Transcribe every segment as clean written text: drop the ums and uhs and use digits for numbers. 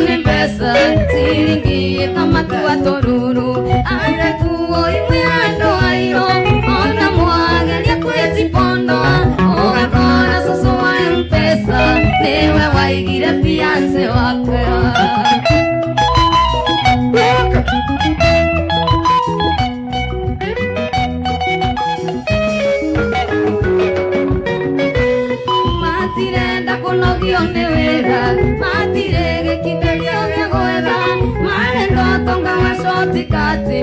Nĩ mbeca ciringi kamatua tũruru airĩtu imwe andũ airũ ona mwageria kwĩjipondoa ũgakora cũcũ wa Mpesa nĩwe waigire fiance wakwa. Matirenda kũnogio nĩ wĩra, matirĩ gĩkindĩrio gĩa gwetha, marenda ũtonga wa cotikati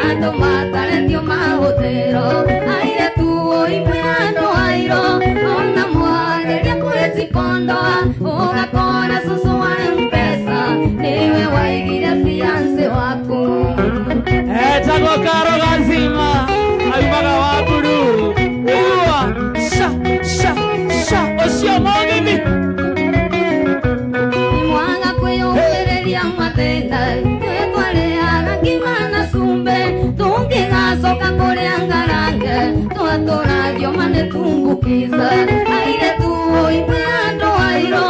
andũ matarendio mahũthĩro airĩtu imwe andũ airũ ona mwageria kwĩjipondoa ũgakora cũcũ wa Mpesa nĩwe waigire fiance waku. Etagwo Karo Gazima aumaga wa mburu. Igua sha sha sha ũcio mũgimi. Mwaga kwĩyũmĩrĩria mathĩna twĩtwarĩaga ngima na cumbĩ tũngĩgacoka kũrĩa ngarange twatũragio manĩtumbukiza airĩtu imwe andũ airũ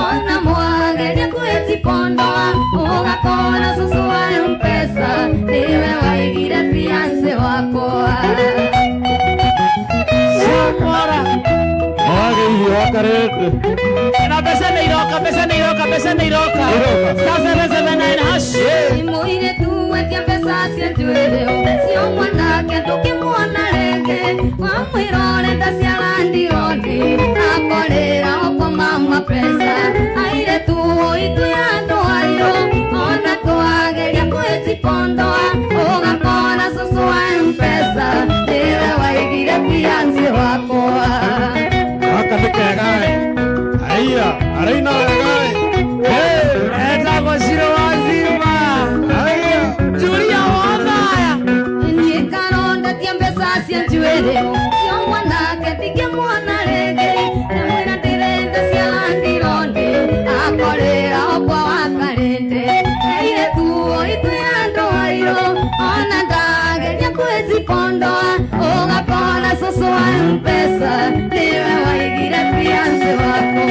ona mwageria kwĩjipondoa ũgakora cũcũ wa Mpesa nĩwe waigire fiance wakwa. Shakora. Wageithio wakarĩte. Na mbeca nĩ iroka, mbeca nĩ iroka, mbeca nĩ iroka. Iroka. *779#. Mũirĩtu wetia mbeca cia njuĩrĩ cio mwanake ndũkĩmuona rĩngĩ wamwĩra ũrenda cia landironi akorĩra oko mama pesa airĩtu ithuĩ andũ airũ ona twageria kwĩjipondoa ũgakora cũcũ wa Mpesa nĩwe waigire fiance wakwa. Gaka nĩ kega ĩ. Aiya, araina wega ĩ. Etagwo Shiro Wazima. Aiya. Julia Wathaya. Niĩ karondetie mbeca cia njuĩrĩ cio mwanake ndingĩmuona rĩngĩ ndamwĩra ndĩrenda cia landironi akorĩra okwa wakarĩndĩ airĩtu ithuĩ andũ airũ ona ndageria kwĩjipondoa ũgakora cũcũ wa Mpesa nĩwe waigire fiance wakwa.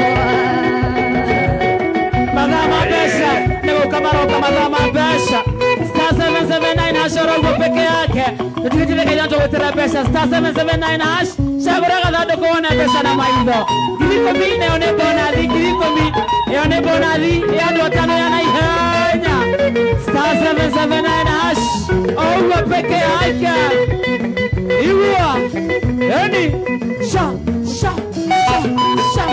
Mathaa ma mbeca nĩ gũka maroka mathaa ma mbeca. *779# oroguo peke yake. Tũtigĩtithĩkagia tũgwĩtĩra mbeca *779#. Cagũra gathandũkũ wone mbeca na maitho. 10,000 nayo nĩ bonathi, 10,000 ĩyo nĩ bonathi ya andũ atano ya naihenya. *779# oguo peke yake. Igua. Eni. Sha sha sha sha.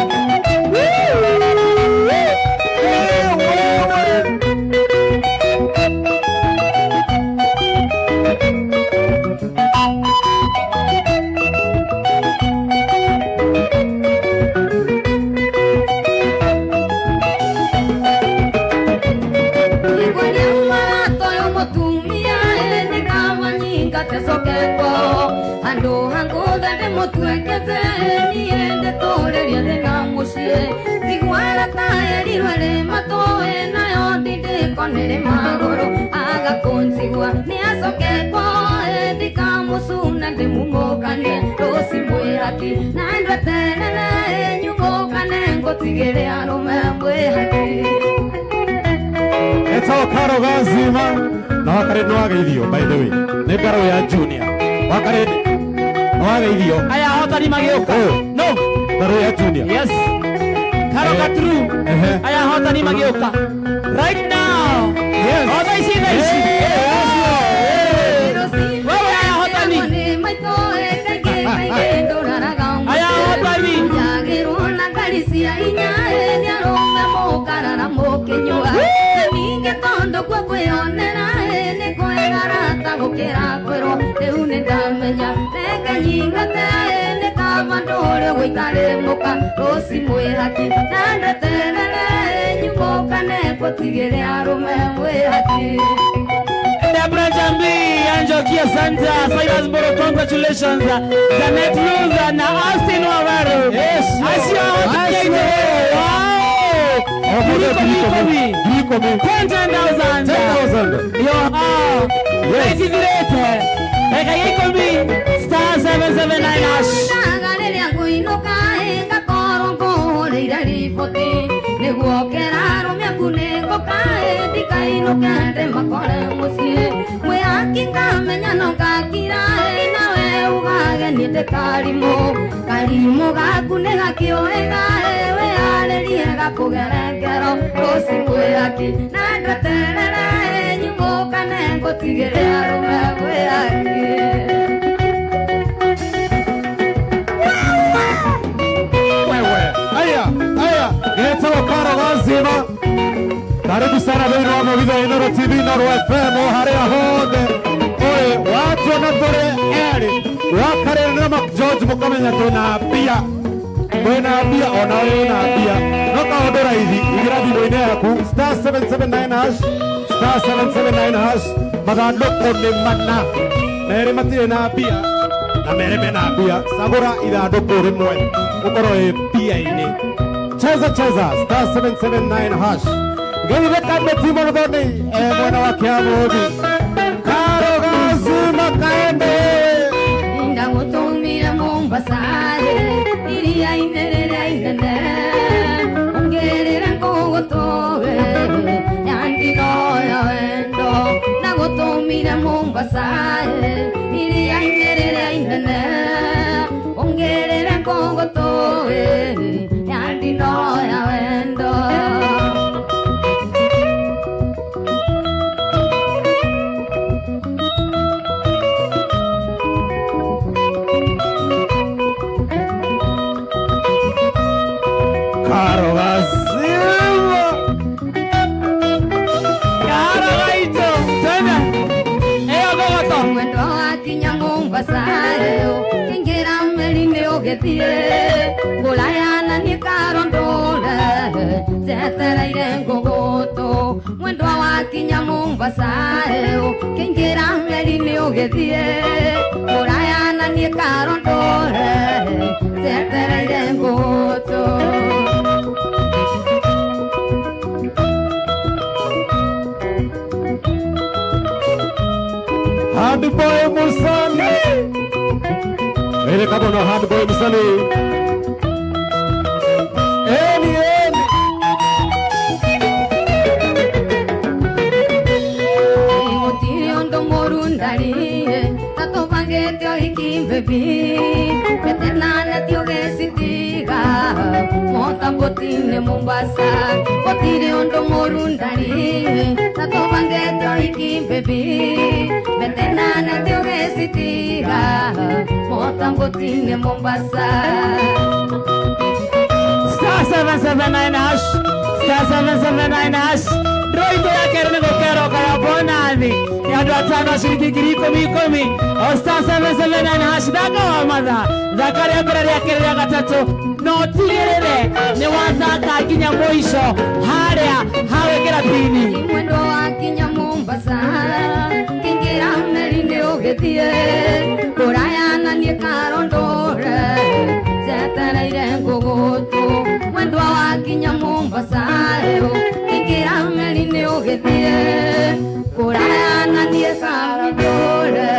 Andũ hangũtha ndĩmũtuĩkĩte niĩ ndĩtũrĩrie thĩna mũciĩ njiguaga ta erirwe rĩ matũĩ nayo ndindĩko nĩrĩ magũrũ aga kũnjigua nĩacoke kwao ndikamũcuna ndĩmumũkanie rũci mwĩhaki na ndweterere nyumũkane ngũtigĩre arũme mwĩhaki. Etagwo Karo Gazima na wakarĩ nĩ wageithio by the way. Nĩ Karo ya Junior. Wakarĩ nĩ wageithio. Aya ahotani magĩũka. Oh. No. Karo ya Junior. Yes. Karo Gatru. Ehe. Aya ahotani magĩũka. Right now. Yes. O thaa ici thaa ici. Wewe aya ahotani. Aya ahotani. Njagĩrwo na ngari cia inya nĩ arũme mũkarara mũkĩnyua na ningĩ tondũ kuo kwĩonera nĩ kwega rata gũkĩra kwĩrwo rĩu nĩ ndamenya reke nyingate nĩ kaba ndũre gũikarĩ mũka rũci mwĩhaki na ndeterere nyumũkane ngũtigĩre arũme mwĩhaki. Debra Jambi, Anjoki Asante, Cyrus Mboro, congratulations. Janet Luther na Austin Waweru. Yes. Acio ahotani. Wow. Ngiri ikũmi. 10,000. 10,000. Yo, Yes. Ĩtithirĩte. Reka ya ikũmi. *779#. Ndaga rĩrĩa ngũinũka ngakorwo ngũhũrĩire riboti nĩguo kĩra arũme aku nĩ ngũka Nyinũke ndĩmakore mũciĩ Mwĩhaki ngamenya no ngakira Nawe ugage niĩ ndĩ karimũ Karimũ gaku nĩ gakĩũĩga Wĩharĩrie gakũgere ngero Rũci mwĩhaki na ndweterere Nyumũkane ngũtigĩre arũme mwĩhaki Wewe aya aya getagwo Karo Gazima. Karibu sana thĩinĩ wa Mũgitho Inooro TV Inooro FM o harĩa hothe ũrĩ watuona tũrĩ erĩ wakarĩra na Mark George mũkamenya twĩna mbia twĩna mbia ona wĩna mbia no kaũndũ raithi igĩra thimũ-inĩ yaku star 779 hash star 779 hash mathandũkũ nĩ mana merĩ matirĩ na mbia na merĩ mena mbia cagũra ithandũkũ rĩmwe ũkorwo wĩ mbia-inĩ cheza cheza star 779 hash Ngĩthire kamĩti mũthoni mwena wa Kĩamũthi Karo Gazima kaende Ndagũtũmire Mombasa iria-inĩ rĩrĩa inene Ũngĩrĩre ngũgũtũwe yandino ya wendo Ndagũtũmire Mombasa iria-inĩ rĩrĩa inene Ũngĩrĩre ngũgũtũwe yandino ya wendo Karo Gazima Karo gaito tena eyo gogoto Mwendo wakinya Mombasa kĩingĩra meri-inĩ ũgĩthiĩ Kũraya na niĩ Karo ndũre njetereire ngũgũtũ Mwendwa wakinya Mombasa kĩingĩra meri-inĩ ũgĩthiĩ Kũraya na niĩ Karo ndũre njetereire ngũgũtũ Handboy Musani Ere kabono Handboy Musani Eni eni Gũtirĩ ũndũ mũru ndariĩ ta tũbangĩte ũhiki baby Wetenanĩte ũgĩcitiga mũtambũti-inĩ Mombasa Gũtirĩ ũndũ mũru ndariĩ ta tũbangĩte ũhiki baby Wetenanĩte ũgĩcitiga mũtambũti-inĩ Mombasa Star 779 hash star 779 hash Roito ya kerĩ nĩ gũkeroka ya bonathi nĩ andũ atano a ciringi ngiri ikũmi ikũmi o star 779 hash thaka wa matha thaka rĩa mbere rĩa kerĩ rĩa gatatũ na ũtigĩrĩre nĩ wathaka nginya mũico harĩa hawĩkĩra pini Mwendo wakinya Mombasa kĩingĩra meri-inĩ ũgĩthiĩ Kũraya na niĩ Karo ndũre njetereire ngũgũtũ Mwendwa wakinya Mombasa kĩingĩra meri-inĩ ũgĩthiĩ Kũraya na niĩ Karo ndũre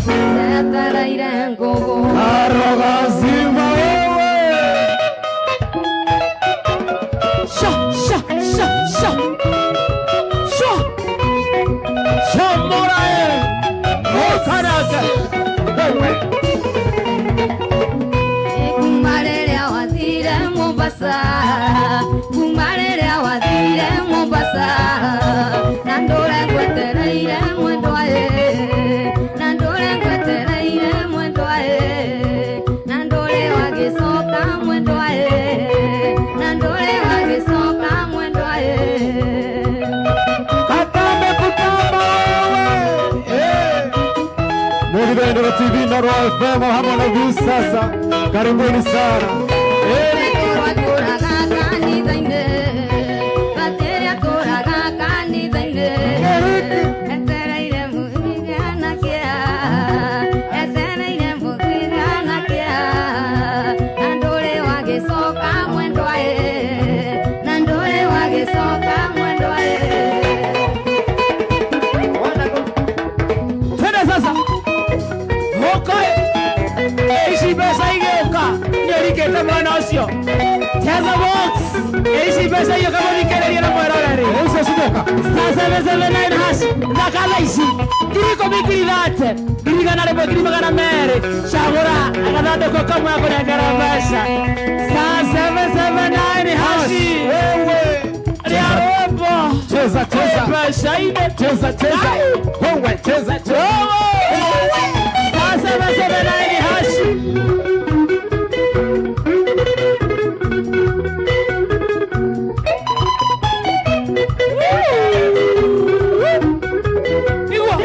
njetereire ngũgũtũ Karo Gazima wewe Sha sha sha sha sha sha mora e okaraka wewe Kuma rĩrĩa wathire Mombasa kuma rĩrĩa wathire Mombasa na ndũre ngwetereire mwendwa ĩ na ndũre ngwetereire mwendwa ĩ na ndũre wagĩcoka mwendwa ĩ na ndũre wagĩcoka mwendwa ĩ Katambe kutamba wewe Mũgitho Inooro TV Inooro FM hamwe na Viusasa karibuni sana Tũraga kanitha-inĩ batĩrĩa tũraga kanitha-inĩ etereire mũigana kĩa etereire mũigana kĩa na ndũrĩ wagĩcoka mwendwa ĩ na ndũrĩ wagĩcoka mwendwa ĩ Twende sasa Hokoe ici mbeca igĩũka nĩ ũrikĩte mwena ũcio Cheza box. Ici mbeca iyo kamũthikĩrĩria na mwĩroreri. Icio cigũka. Star 779 hash. Thaka thaa ici 10,000, 30,000, 100,000, 200,000. Cagũra gathandũkũ kamwe akũnengera mbeca. Star 779 hash. Wewe. Rĩa rwĩmbo. Cheza cheza. Mbeca-inĩ. Cheza cheza. Wewe cheza cheza. Wewe. Star 779 hash. Igua.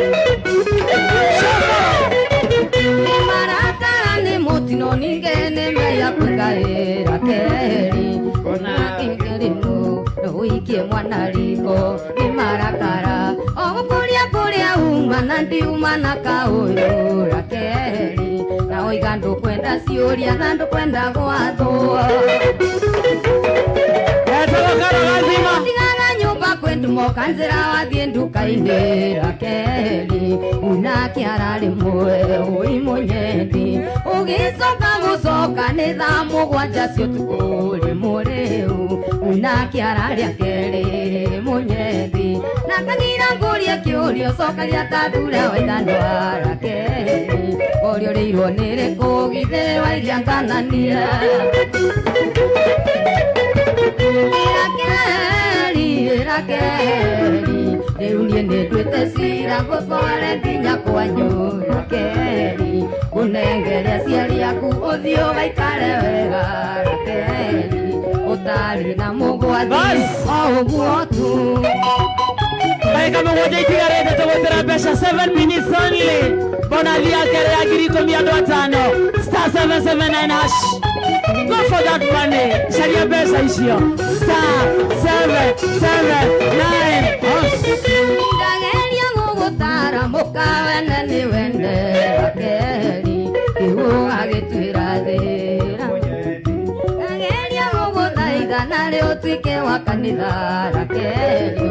Marakara nĩ mũtino ningĩ nĩ meya kwĩgaĩra keri ona kĩngĩrĩmũ no ũikie mwana riko nĩ marakara o gũkũria kũrĩa uma na ndiuma na kaũyũ Rakeri na oiga ndũkwenda ciũria na ndũkwenda gwathwo. Etagwo Karo Gazima. Tigaga nyũmba kwĩ ndumo kanzĩra wathiĩ nduka-inĩ Rakeri unake ararĩ mwe ũi mũnyendi ũgĩcoka gũcoka nĩ thaa mũgwanja cia ũtukũ rĩ mũrĩu unake ararĩa kerĩ mũnyendi na kagira ngũrie kĩũria ũcokagia ta thura wa ithanwa Rakeri ũrĩa ũrĩirwo nĩ rĩkũ githĩ wa iria nganania. Rakeri, Rakeri, rĩu niĩ nĩnduĩte cira ngũtware nginya kwanyu Rakeri, ngũnengere aciari aku ũthiĩ ũgaikare wega Rakeri, ũtarĩ na mũgwathi Bas. o ũguo tu. Ndagĩka mũgwanja itigarĩte tũgũtĩra mbeca 7 minutes only. Bonathi ya kerĩ ya 10,000 andũ atano. Star 779 hash. Go for that money. Caria mbeca icio. Star 779 hash. Ndageria gũgũtara mũkawene nĩ wende Rakeri, kĩguũ gagĩtuĩra thĩra. Ndageria gũgũthaitha narĩ ũtuĩke wa kanitha Rakeri,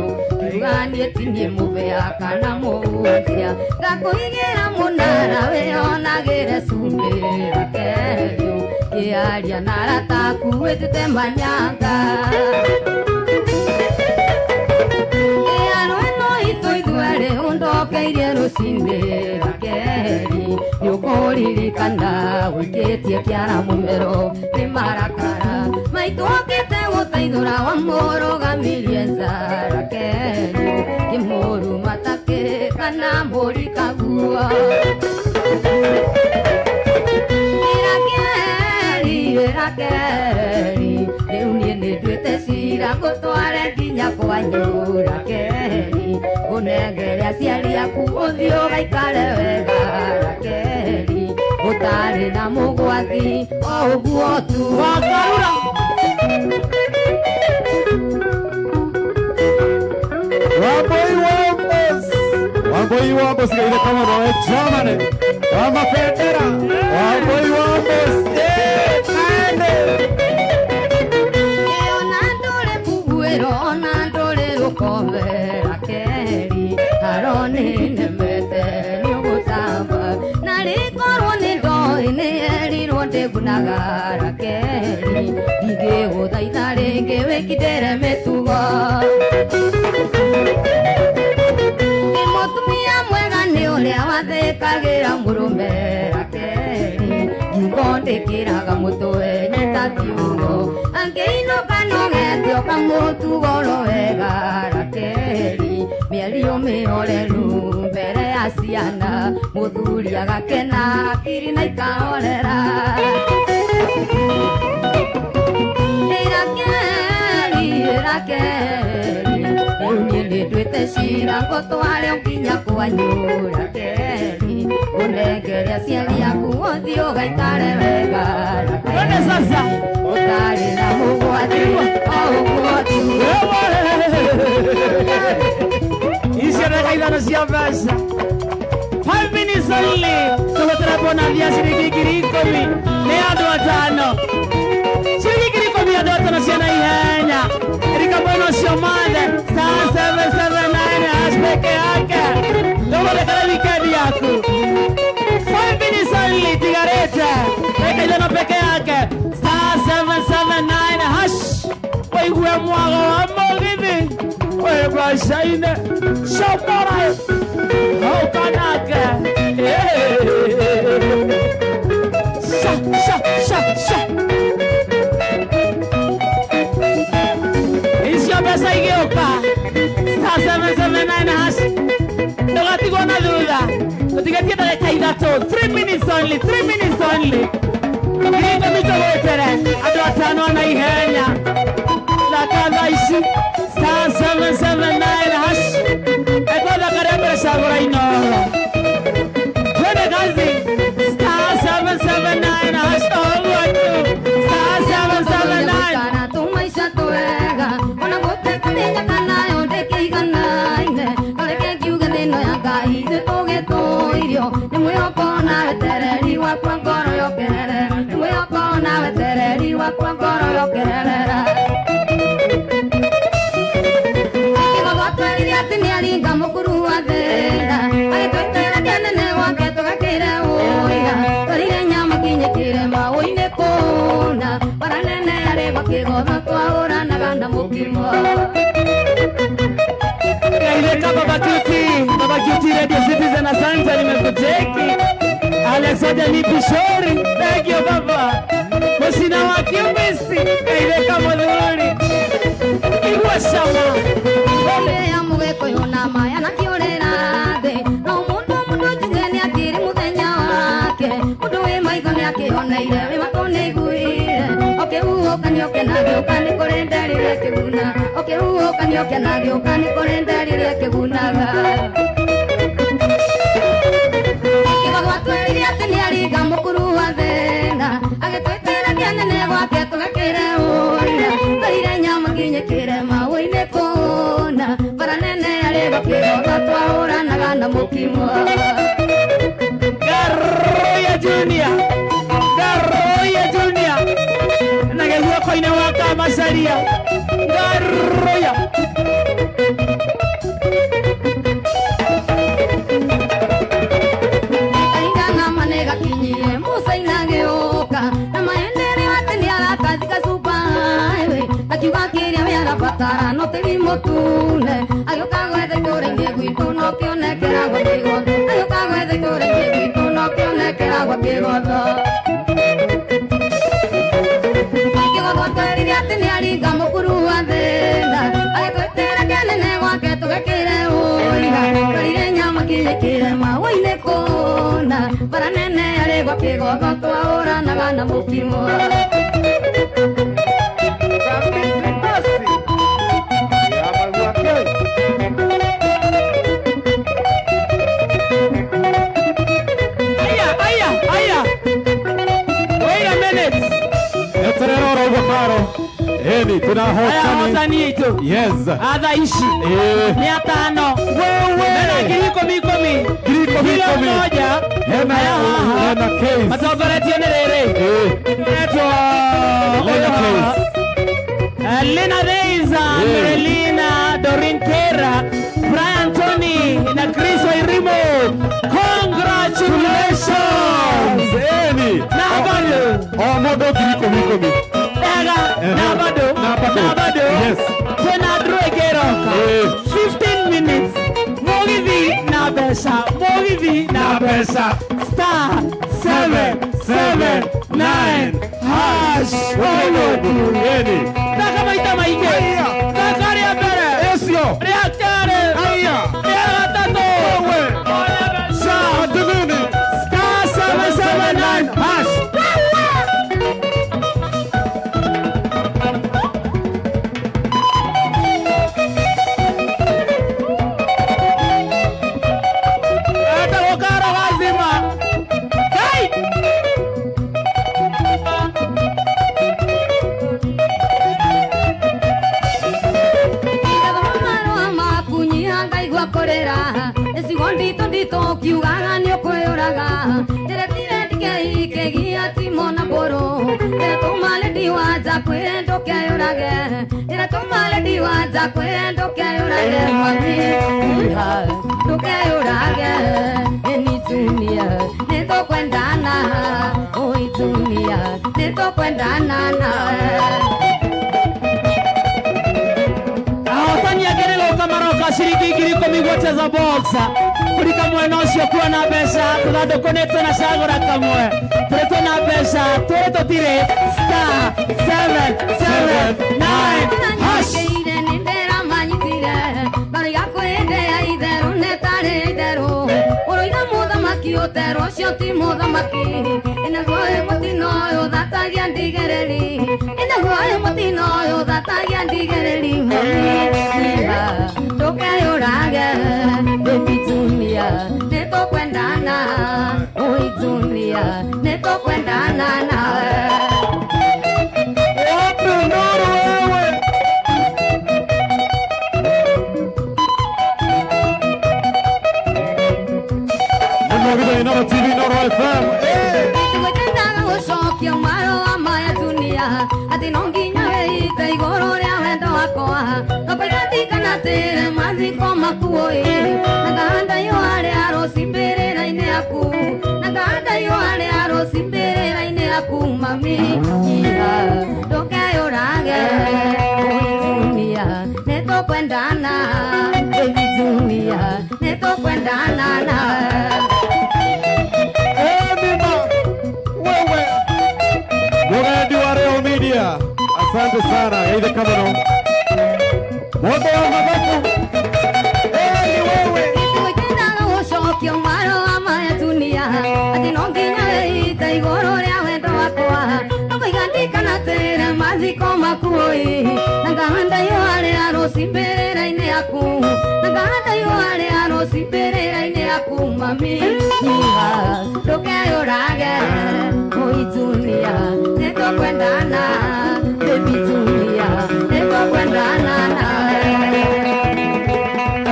kiuga niĩ ti niĩ mũbĩa kana mũhunjia, ngakũigĩra mũnara wĩonagĩre cumbĩ Rakeri, ngĩaria na arata aku wĩtĩte manyanga. Ĩano ĩno itũ ithuerĩ ũndokeirie rũcinĩ Rakeri, nĩũkũririkana ũikĩtie kĩara mũmero nĩ marakara maitũ okĩte gũteithũra wamũrũgamirie nja Rakeri, kĩmũruma takĩ kana mbũri kaguo. Rakeri, Rakeri, rĩu niĩ nĩnduĩte cira ngũtware nginya kwanyu Rakeri, ngũnengere aciari aku ũthiĩ ũgaikare wega Rakeri, ũtarĩ na mũgwathi o ũguo tu. Wakarura. Wamboi Wambos. Wamboi Wambos gaire kama no Germany. Wa mabendera. Wamboi Wambos. Eh, kaende. Ona ndũrĩ mbuguĩro ona ndũrĩ rũkombe Rakeri, haro nĩ nemete nĩũgũtamba na rĩkorwo nĩ ndoĩ nĩerirwo ndĩgunaga Rakeri, ndingĩgũthaitha rĩngĩ wĩkindĩre mĩtugo. Nĩ mũtumia mwega nĩ ũrĩa wathĩkagĩra mũrũme Rakeri, ngingo ndĩkĩraga mũtwe nyita kiugo angĩinũka nogete ũkamũtugoro wega Rakeri, mĩario mĩhoreru mbere ya ciana mũthuri agakena akiri na ikahorera. Rakeri, Rakeri, rĩu niĩ nĩnduĩte cira ngũtware nginya kwanyu Rakeri, ũnengere aciari aku ũthiĩ ũgaikare wega Twende Rakeri, sasa. ũtarĩ na mũgwathi o ũguo tu. Icio ndagĩka ithano cia mbeca. 5 minutes only. Tũgũtĩra bonathi ya ciringi 10,000 nĩ andũ atano. Ciringi 10,000 andũ atano ciana ihenya. Erika mwena ũcio mathe. Star 779 hash peke yake. Tũgũthekera weekend yaku. 5 minutes only tigarĩte. Ndagĩka ithano peke yake. Star 779 hash. Waigua. mbeca-inĩ. Cokora ũkanake. Sha sha sha sha. Icio mbeca igĩũka. Star 779 hash. Ndũgatigwo na thutha. Tũtigĩtie ndagĩka ithatũ. 3 minutes only, 3 minutes only. 10,000 tũgwĩtere. Andũ atano na ihenya. Thaka thaa ici. Star 779 hash. Ekwathaka rĩa mbere cagũra Inooro. Twende kazi. Star 779 hash. Ũguo tu. Star 779. Tumaisha twega ona gũtekũmenya kana yo ndĩkĩiganaine no reke ngiuge thĩno ya Ngai ithuĩ tũgĩtũirio nĩ mwĩhoko na wetereri wakwa ngoro yokerere nĩ mwĩhoko na wetereri wakwa ngoro yokererera Kĩgogo twerire atĩ nĩaringa mũkuru wa thĩna agĩtwĩtĩra kĩanene gwake tũgakĩre ũira twarire nyama kinyĩkĩre maũinĩ kũna bara nene yarĩ gwa kĩgotho twahũranaga na mũkimo. Kaileka Baba Cutie, Baba Cutie Radio Citizen, asante nimekucheki. Alex Oja nipi shori, thank you baba. Musina wa kiumisi, kaileka muthuri. Igua shama. Ya mũgĩkũyũ na maya na kĩũrĩra thĩ no mũndũ mũndũ njuge nĩakĩrĩ mũthenya wake mũndũ wĩ maitho nĩakĩoneire wĩ matũ nĩaiguire ũkĩhuhũka nĩũkenagĩũka nĩ kũrĩ nderire kĩguna ũkĩhuhũka nĩũkenagĩũka nĩ kũrĩ nderire kĩgunaga. Kĩgogo atwĩrire atĩ nĩaringa mũkuru wa thĩna agĩtwĩtĩra kĩanene gwake tũgakĩre ũira twarire nyama kinyĩkĩre maũinĩ kũna bara nene yarĩ gwa kĩgotho twahũranaga na mũkimo. Garoya Junior, Garoya Junior. Na gĩguoko-inĩ wa Kamacaria. Garoya. Kahinda nama nĩgakinyire Musa agĩũka na maendereo atĩ nĩarakathika Super Highway akiuga kĩrĩa we arabatara no tĩri mũtune agĩũka gwetha itũũra-inĩ gwitũ no kĩonekera gwa kĩgotho agĩũka gwetha itũũra-inĩ gwitũ no kĩonekera gwa kĩgotho. Kĩgotho atwerire atĩ nĩaringa mũkuru wa thĩna agĩtwĩtĩra kĩanene gwake tũgekĩre ũira twarire nyama kinyĩkĩre maũinĩ kũna bara nene yarĩ gwa kĩgotho twahũranaga na mũkimo. Aya, aya, aya. Wait a minute. Eterera oro ũguo Karo. Ĩni Aya tunahotani. hotani itũ. Yes. Atha ici. Nĩ atano. Wewe. Mena 10,000. 10,000. Kila mmoja. Hena Aya haha. hena case. Matongoretio nĩ rĩrĩ. Etwo Lena case. Lena Reiza, Merelina, Dorin Kera, Brian Tony na Chris Wairimu. Congratulations! Ĩni. Na bado. O mũndũ 10,000. Ega, na bado. Na bado. Na bado. Yes. Twĩna draw ĩngĩroka. 15 minutes. Mũgithi na mbeca. Mũgithi na mbeca. Star 779 hash. Ĩni. Thaka maita maingĩ. Thaka rĩa mbere. Ũcio. Rĩa kerĩ. Aya. Rĩa gatatũ. Wewe. Ona mbeca. Ati nini? Star 779 hash. Etagwo Karo Gazima. Kai! Ndathoma marũa maku nyiha ngaigua kũrĩra ĩcigo nditũ nditũ ũkiugaga nĩ ũkwĩyũraga ndĩretire ndikeikĩgia timo na mbũrũ ndĩretũma rĩndiwanja kwĩre ndũkeyũrage ndĩretũma rĩndiwanja kwĩre ndũkeyũrage mami ndũkeyũrage ĩnitunia nĩtũkwendana ũitunia nĩtũkwendana nawe. Ahotani angĩ nĩ gũka maroka Ciringi 10,000 gwacheza box. Kulika mwena ũcio kuwa na mbeca tũthandũkũ nĩ twĩna cagũra kamwe. Tũrĩ twĩna mbeca tũrĩ tũtirĩ star 779 hash. Utero cio ti muthamaki inaguo mutino uyu thatagia ndigereri inaguo mutino uyu thatagia ndigereri mami ndukeyurage baby junior nitukwendana oi junior nitukwendana nawe. Wapi nuru wewe? Inoro TV, Inoro FM. Ndigwendaga gũcokia marũa maya dunia atĩ no nginya wĩite igũrũ rĩa wendo wakwa ngakũiga ndikanatĩre mathiko maku ĩ na ngahanda ihũa rĩa rũci mbĩrĩra-inĩ yaku na ngahanda ihũa rĩa rũci mbĩrĩra-inĩ yaku mami nyiha ndũkeyũrage oi dunia nĩtũkwendana baby dunia nĩtũkwendana nawe. Mugendi wa Real Media, asante sana. Geithe kamano. Moto wa mathaku. Ni wewe. Ndigwendaga gũcokia marũa maya dunia atĩ no nginya wĩite igũrũ rĩa wendo wakwa ngakũiga ndikanatĩre mathiko maku ĩ na ngahanda ihũa rĩa rũci mbĩrĩra-inĩ yaku na ngahanda ihũa rĩa rũci mbĩrĩra-inĩ yaku mami nyiha ndũkeyũrage oi dunia nĩtũkwendana baby dunia nĩtũkwendana nawe.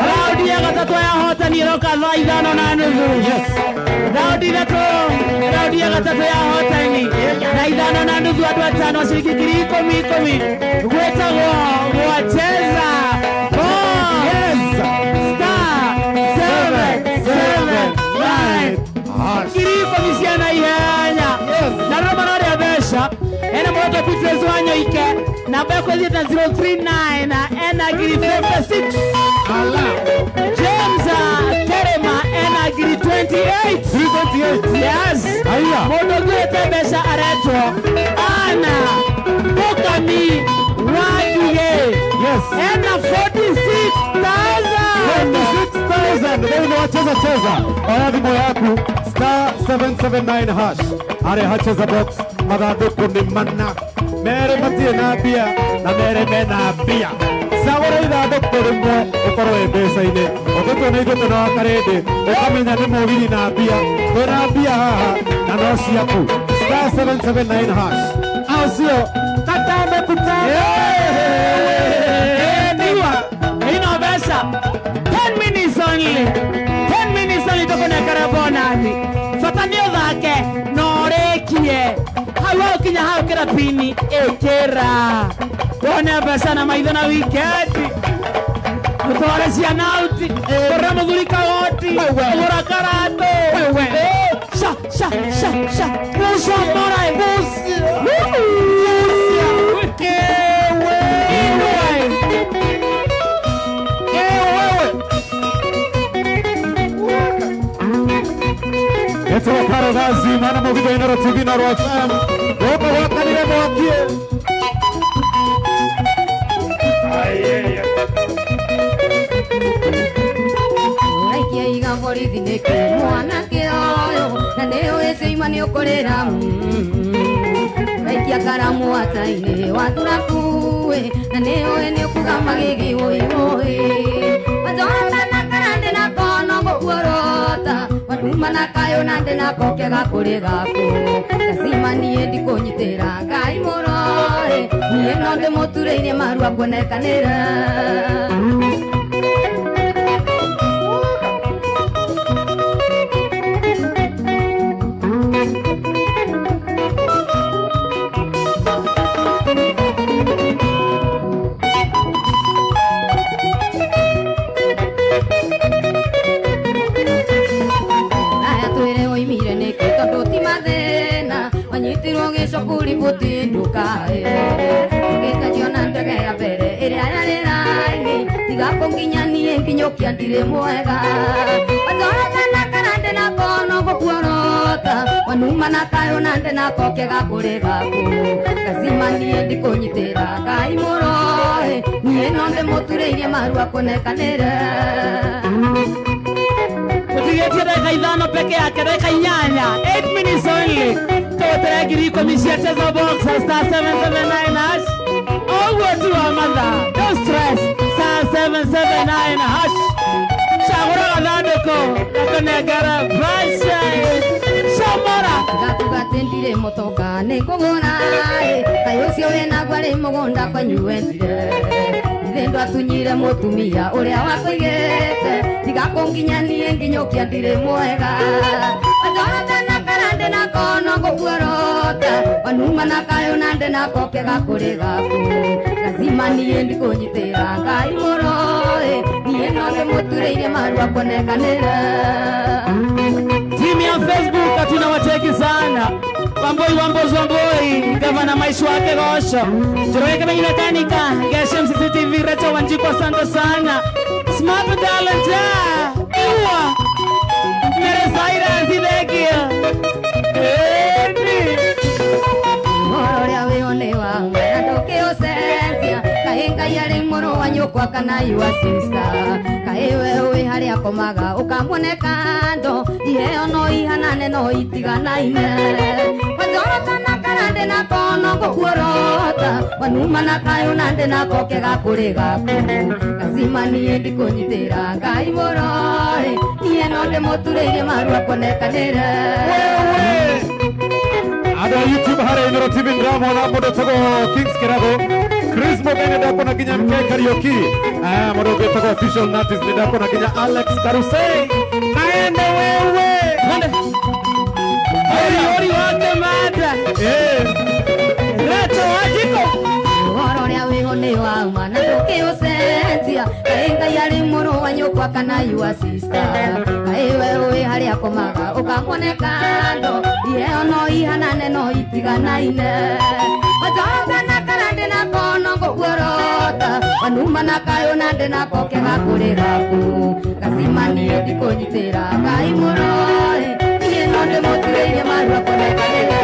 Raundi ya gatatũ ya ahotani ĩroka thaa 5:30. Yes. Raundi ithatũ, raundi ya gatatũ ya ahotani na 5:30 andũ atano ciringi 10,000 gwĩtagwo gwacheza box. Yes. Star 779 Hash. 10,000 ciana ihenya. Yes. Na rĩrĩa mararĩa mbeca ena mũroto Beatrice Wanyoike namba yakwa ĩthiĩte 039 na ena 56. Ala. James Kerema ena 28. 328. Yes. Aya. Mũndũ ũngĩ mbeca aretwo Anna Mũkami Wangigĩ. Yes. Ena 46,000. 46,000. Leo ni wacheza cheza. Oya thimũ yaku star 779 hash. Are hacheza box mathandũkũ nĩ mana. Mere matirĩ na mbia na mere mena mbia. Cagũra ithandũkũ rĩmwe ũkorwo wĩ mbeca-inĩ. Ũngĩtua nĩ ithuĩ twĩna wa karĩndĩ ũkamenya nĩ mũgiri na mbia. Twĩna mbia haha na no ciaku. Star 779 hash. Au sio? Katame kutame. Niwa. Ino mbeca. 10 minutes only. 10 minutes only tũkũnengera bonathi. Bata nĩ ũthake na ũrĩkie. Hau wakinya hau kĩra pini ĩkĩra. Wone mbeca na maitho na wikendi. Ũtware ciana auti. Ũgũre mũthuri kagoti. Ũgũra karatũ. Sha sha sha sha. Musa mora Etwa karo gazi mana mũgitho Inoro TV Inoro FM. Gũkũ gwakanire mwaki. Ũraikia iga borithi nĩkĩ mwanake ũyũ na nĩũĩ ciima nĩũkũrĩra Ũraikia karamu hata-inĩ wathura kuĩ na nĩũĩ nĩũkuga magigi wũi wũi Wanjorota na karandĩ nako no gũkuorota Wanuma na kayũ na ndĩ nako kega kũrĩ gaku Ngacima niĩ ndikũnyitĩra Ngai mũrore niĩ no ndĩmũturĩirie marua kuonekanĩra. Kuri buti ndukae Ũgĩtajio na ndege ya mbere ĩrĩa yarĩ raini Tigakonginya niĩ nginyũkia ndirĩ mwega Wanjorota na karande nako no gũkuorota Wanuma na kayũ na nde nako kega kũrĩ gaku Gacima niĩ ndikũnyitĩra Ngai mũroe Niĩ no ndĩmũturĩirie marua kũnekanĩre Tutigĩtie dakika 5 peke yake, dakika 8, 8 minutes only. Tũgũtere 10,000 cia Cheza Box star 779 hash. Ũguo tu wa matha, no stress, star 779 hash. Cagũra gathandũkũ gakũnengera mbeca. Camora. Gatuga atĩ ndirĩ mũtonga nĩ ngũgũra Kaĩ ũcio wĩnaguo arĩ mũgũnda kwanyu wendire Ithe ndwatunyire mũtumia ũrĩa wakũigĩte Tigakonginya niĩ nginyũkia ndirĩ mwega Wanjorota na karande nako no gũkuorota Wanuma na kayũ na nde nako kega kũrĩ gaku Gacima niĩ ndikũnyitĩra Ngai mũroe Niĩ no ndĩmũturĩirie marua kũnekanĩre Timu ya Facebook hatuna wateki sana. Wamboi Wambozi Wamboi, gavana maisha wake gosho. Njoroge kama inakanika, Geshe MCCTV Recho Wanjiku asante sana. Smart talent iwa. Mere Saira zidekia. Endi. Ũrĩa wĩone wa na ndũkĩũcenjia Kaĩ Ngai arĩ mũrũ wa nyũkwa kana your sister Kaĩ we wĩ harĩa akomaga ũkamuone kando Iheo no ihanane no itiganaine Wanjorota na karande nako no gũkuorota Wanuma na kayũ na nde nako kega kũrĩ gaku Gacima niĩ ndikũnyitĩra Ngai mũroe Niĩ no ndĩmũturĩirie marua kũnekanĩre Andũ a YouTube harĩa Inooro TV ndĩramwona mũndũ ũtagwo Kings Kĩrago Chris Mugeni ndakuona nginya MK Kariuki mũndũ ũngĩ ũtagwo Official Natis nĩ ndakuona nginya Alex Karusei naende wewe Twende. Ori ori wake mada. Recho Wanjiku. Ũhoro ũrĩa wĩho nĩ wa ma na ndũkĩũcenjia Kaĩ Ngai arĩ mũrũ wa nyũkwa kana your sister Kaĩ we wĩ harĩa akomaga ũkamuone kando Iheo no ihanane no itiganaine Wanjorota na karande nako no gũkuorota Wanuma na kayũ na nde nako kega kũrĩ gaku Gacima niĩ ndikũnyitĩra Ngai mũroe Niĩ no ndĩmũturĩirie marua kũnekanĩre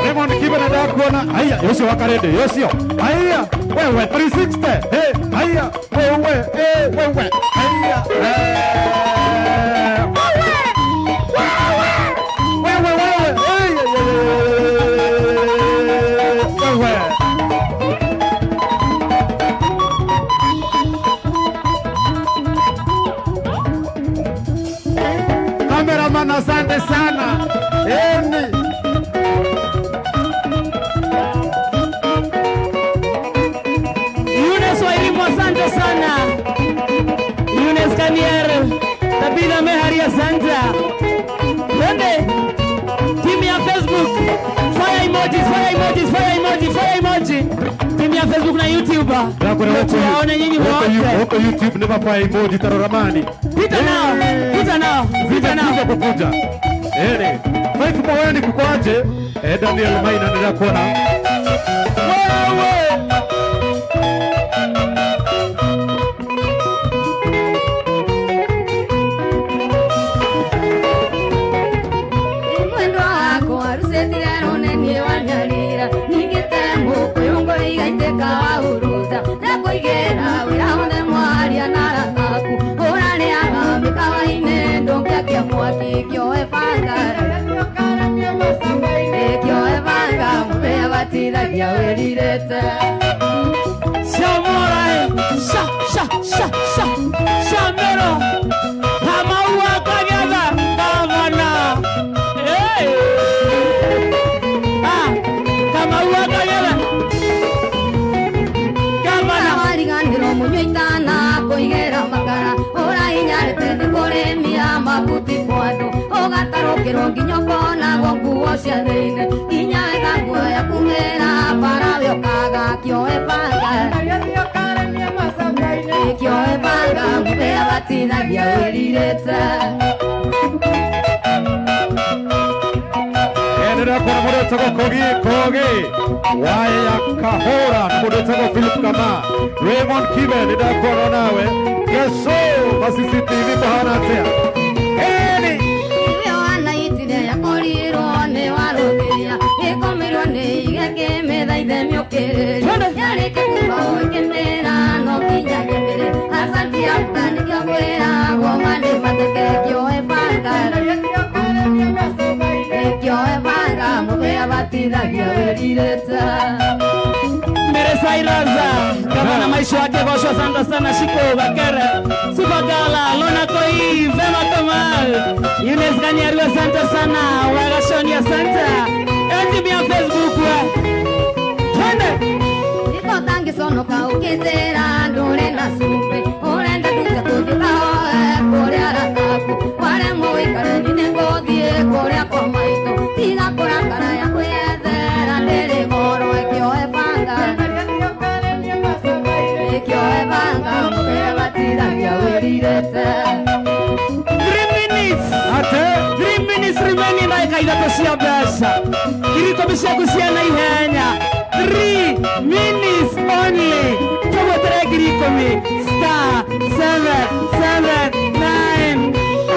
Raymond Kibe na ndakuona haya yocio wa Karende yocio haya wewe 360 hey haya wewe eh wewe haya wewe wewe hey wewe Cameraman asante sana eni Yunes Wairimu asante sana. Yunes Kanier, Tabitha Mehari asante. Twende. Timu ya Facebook, fire emojis, fire emojis, fire emoji, fire emoji. Timu ya Facebook na YouTube. Tuwaone nyinyi wote. Huko YouTube ni mapa emoji taroramani. Pita nao, pita nao, pita nao. Kuja kukuja. Eni, Faith Mwaweni kukwaje? Daniel Maina ninakuona. Wewe. Mwendwa wako arucetirero nĩ wanyarira ningĩte mũkũyũ igaitĩka wahuruta ndakũigĩra wĩra wothe mwaria na arataku ũrarĩaga mĩkawa-inĩ ndũngĩakia mwaki kĩoe banga kĩoe banga mũthenya batithagia wĩrirĩte Shamora, sha sha sha sha shamero Kamaua Kagatha gavana. Hey. Ah, Kamaua Kagatha gavana. Wariganĩrwo mũnyua itana kũigĩra makara ũrahinyarĩte nĩ kũrĩmia mabuti kwa andũ ũgatarũkĩrwo nginya ũkonagwo nguo cia thĩinĩ nginya wetha nguo ya kumĩra bara we ũkaga kĩoe banga kĩoe banga mũthenya batithagia wĩrirĩte Nĩndĩrakuona mũndũ wĩtagwo Kogi Koge Waya Kahora mũndũ Philip Kama Raymond Kibe nĩ ndakuona nawe Kesho wa CCTV kũhana atĩa Eni Meresairaza gavana maisha wake gosho asante sana Shiko Bakere Supagala Lona Koi Vema Kamal Yunes Ganyaru asante sana Wagashoni asante NTV ya Facebook twende Iko tangi sono ka ukizera ndure na supe urenda duka tugitahoe kuria rataku ware muikare nine ngothie kuria kwa maito tiga kurakara ya kwiyethera ndiri goro ikioe banga ikioe banga mukea batithagia wiririte 3 minutes ate 3 minutes remaining ndagika ithatũ cia mbeca 10,000 ciaku cia naihenya 3 minutes only tũgwetere 10,000 star 7 7 9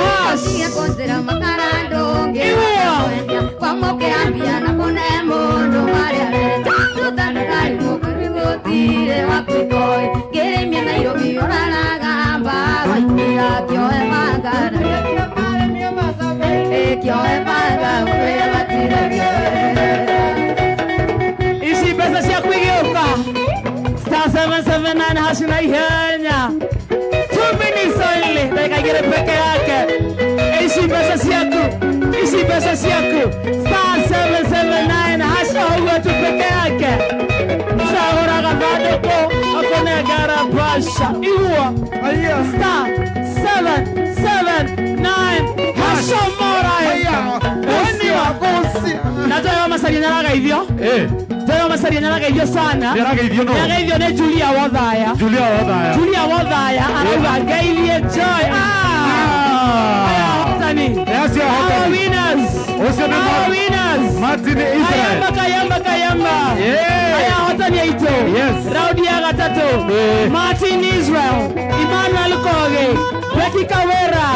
hash Kũnjĩra makara ndũngĩendia kwamũkĩra mbia na kũne mũndũ marĩa arenda thutha ndũkarimũka gũtirĩ wakwĩkoi ngĩrĩmia Nairobi ũraraga mbago ikĩra kĩoe banga kĩoe banga kwĩra matiragia ici mbeca ciaku igĩũka star 779 hash na ihenya 2 minutes only ndagika igĩrĩ peke yake ici mbeca ciaku ici mbeca ciaku star 779 hash ũguo tu peke yake cagũra gathandũkũ akũnengera mbeca igua star 779 hash omora na Joy Masaria nĩaragaithio Joy Masaria nĩaragaithio sana Nĩaragaithio no nĩaragaithio nĩ Julia Wothaya Julia Wothaya Julia Wothaya arauga ngeithie Joy aya hotani acio our ahotani winners Ũcio nĩ our winners Martin Israel Kayamba kayamba kayamba aya hotani aitũ Yes. raundi ya gatatũ Martin Israel Emmanuel Koge Becky Kawera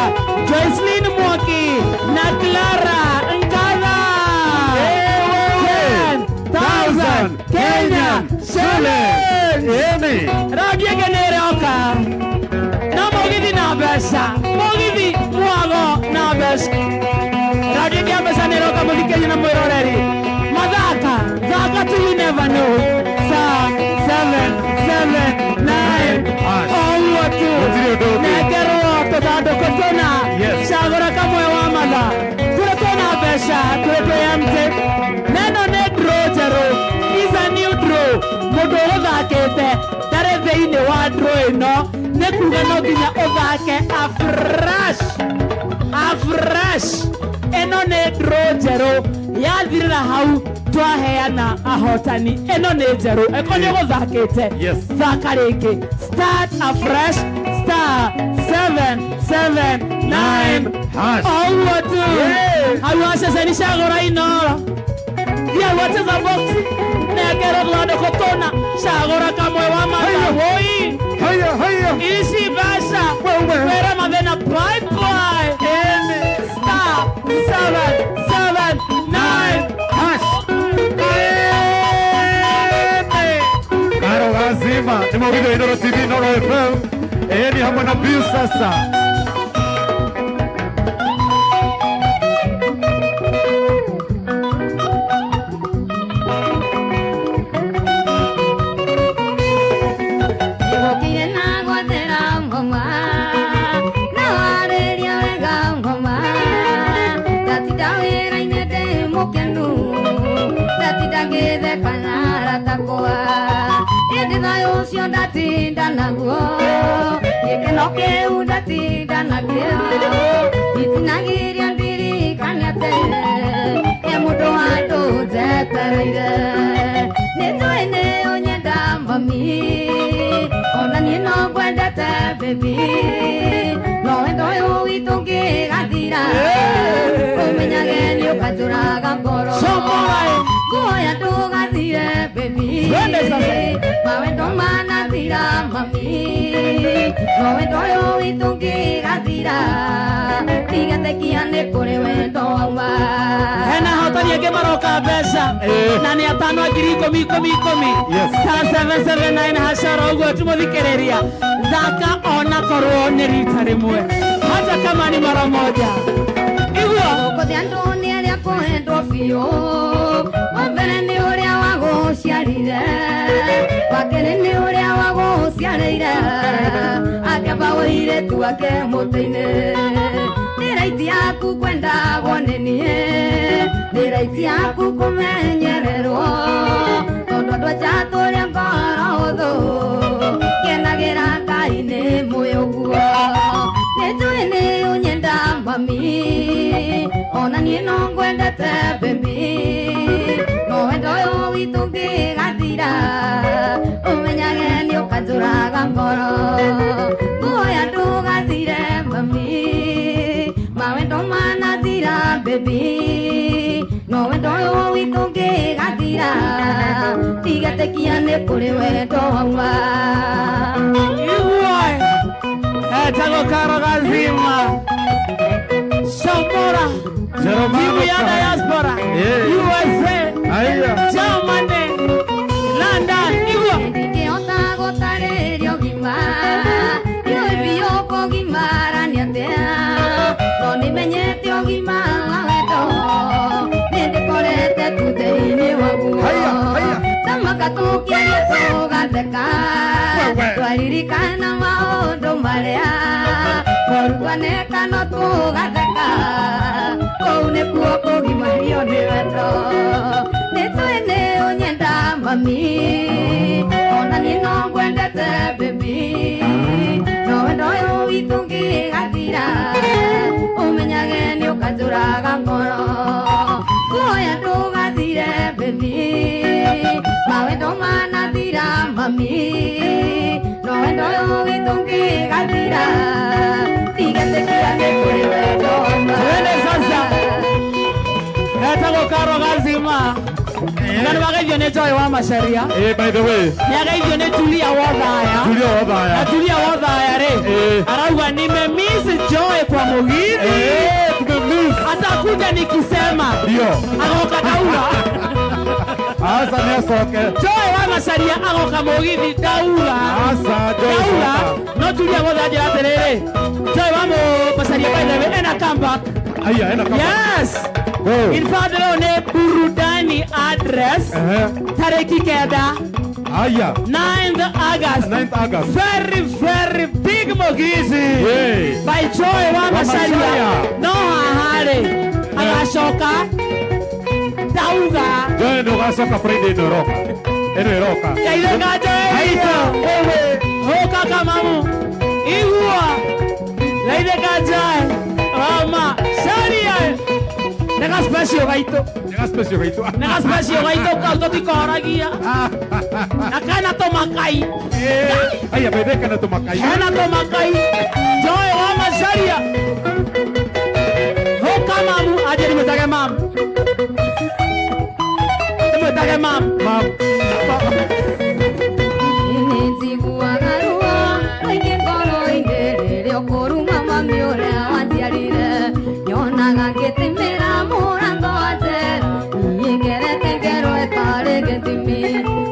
Joycelyn Mwaki na Clara Nkatha 10,000 Kenya shillings Eni raundi ĩngĩ nĩ ĩroka na mũgithi na mbeca mũgithi mwago na mbeca raundi ĩngĩ ya mbeca nĩ ĩroka mũthikĩria na mwĩroreri mathaka thaka tu you never know star 7 7 9 ũguo tu Gũtirĩ ũndũ ũngĩ. nengerwo tũthandũkũ tũna Yes. cagũra kamwe wa matha tũrĩ twĩna mbeca tũrĩ twĩ empty neno nĩ draw njerũ is a new draw mũndũ ũgũthakĩte ndarĩ thĩinĩ wa draw ĩno nĩ kuga no nginya ũthake afresh afresh ĩno nĩ draw njerũ yathirĩra hau twaheana ahotani ĩno nĩ njerũ ĩko nĩ ũgũthakĩte Yes. thaka rĩngĩ start afresh star 7 7 9 hash. ũguo tu hau waceceni cagũra inoro thiĩ wacheza box nengerwo tũthandũkũ tũna cagũra kamwe wa matha woi Haya haya ici mbeca Wewe. wĩra mathĩna bye bye star 7 7 9 hash Karo gazima ni mũgithi wa Inooro TV Inooro FM eni hamwe na Bill sasa Nĩgũkire na gwethera ngoma na warĩria wega ngoma ndatinda wĩra-inĩ ndĩ mũkenu ndatinda ngĩtheka na aratakwa ĩndĩ thayũ ũcio ndatinda naguo gĩkeno kĩu ndatinda nakĩo itinagiria ndirikane atĩ he mũndũ wa andũ njetereire nĩnjũĩ nĩ ũnyenda mami ona niĩ no ngwendete baby no wendo ũyũ witũ ũngĩgathira ũmenyage nĩ ũkanjũraga ngoro Comorai. nguoya ndũgakue No wendo ũyũ witũ ũngĩgathira tigetekia nĩ kũrĩ wendo wauma. Hena hotani angĩ maroka mbeca na nĩ atano 10,000 10,000 10,000. Yes. Star 779 hashara ũguo tũmũthikĩrĩria thaka ona korwo nĩ rita rĩmwe hata kama ni mara moja iguo. Gũkũ thĩ andũ nĩ arĩa kwendwo biũ, wa mbere nĩ ũrĩa wagũciarire, wa kerĩ nĩ ũrĩa wagũciarĩire, akĩamba ũirĩtu wake mũtĩ-inĩ. Nĩ raiti yaku kwendagwo nĩ niĩ, nĩ raiti yaku kũmenyererwo, tondũ andũ aja tũrĩ ngoro hũthũ, kenagĩra Ngai nĩ mũĩ ũguo. Nĩ njũĩ nĩ ũnyenda mami, ona niĩ no ngwendete baby, no wendo ũyũ witũ ũngĩgathira ũmenyage nĩ ũkanjũraga ngoro. Nguoya ndũgathire mami, mawendo manathira baby, no wendo ũyũ witũ ũngĩgathira tigetekia nĩ kũrĩ wendo wauma. Iguo etagwo Karo Gazima Shomora Jeromano timu ya Kahagi. diaspora USA, Aya. Germany, London iguo. Ndingĩhota gũtarĩria ũgima, ndiũĩ biũ kũgimara nĩ atĩa, no nĩmenyete ũgima wa wendo nĩndĩkorete tu thĩinĩ waguo. Haya, haya. Tamaka tũkĩaria tũgatheka, Wewe. twaririkana maũndũ marĩa moru twaneka no tũgatheka, kũu nĩkuo kũgimario nĩ wendo. Nĩtũĩ nĩ ũnyenda mami, ona niĩ no ngwendete baby, no wendo ũyũ witũ ũngĩgathira ũmenyage nĩ ũkanjũraga ngoro. Nguoya ndũgathire baby, mawendo manathira mami, no wendo ũyũ witũ ũngĩgathira tigetekia nĩ kũrĩ wendo wauma. Twende sasa. Etagwo Karo Gazima na nĩwageithio nĩ Joy wa Macharia. By the way, nĩageithio nĩ Julia Wothaya. Julia Na Wothaya. Julia Wothaya rĩ arauga nimemiss Joy kwa mugithi. Tumemiss. Atakuja nikisema Ndio. agoka daura. Asa nĩ acoke. Joy wa Macharia agoka mugithi daura. Asa Joy Daura coka. no Julia Wothaya njĩra atĩrĩrĩ Joy wa Macharia by the way ena comeback. Aya, ena kama. Yes. Go. In fact leo nĩ burudani address tarĩki 9 Aya. 9th August. 9th August. Very, very big mugithi. Yeah. By Joy wa Macharia. Macharia. No haha rĩ agacoka ndauga. Joy ndũgacoka Friday ĩno ĩroka. Ĩno ĩroka. Geithĩka Joy witũ. Ũka kamamu. Igua. Geithĩka Joy wa Macharia. Nĩ ga special gaitũ. Nĩ ga special gaitũ. Nĩ ga special gaitũ kau tũtikoragia. Na kana tũmakai. Aya, bethe kana tũmakai. Hena tũmakai. Joy wa Macharia. Ũka mamu. Aje nimũtage mamu. Nimũtage mamu. Mam. Nĩnjiguaga ruo rũingĩ ngoro-inĩ rĩrĩa ũkũruma mami ũrĩa wanjiarire, nyonaga ngĩtĩmĩra mũrango wa njera, niĩ ngerete ngero ĩtarĩ gĩthimi.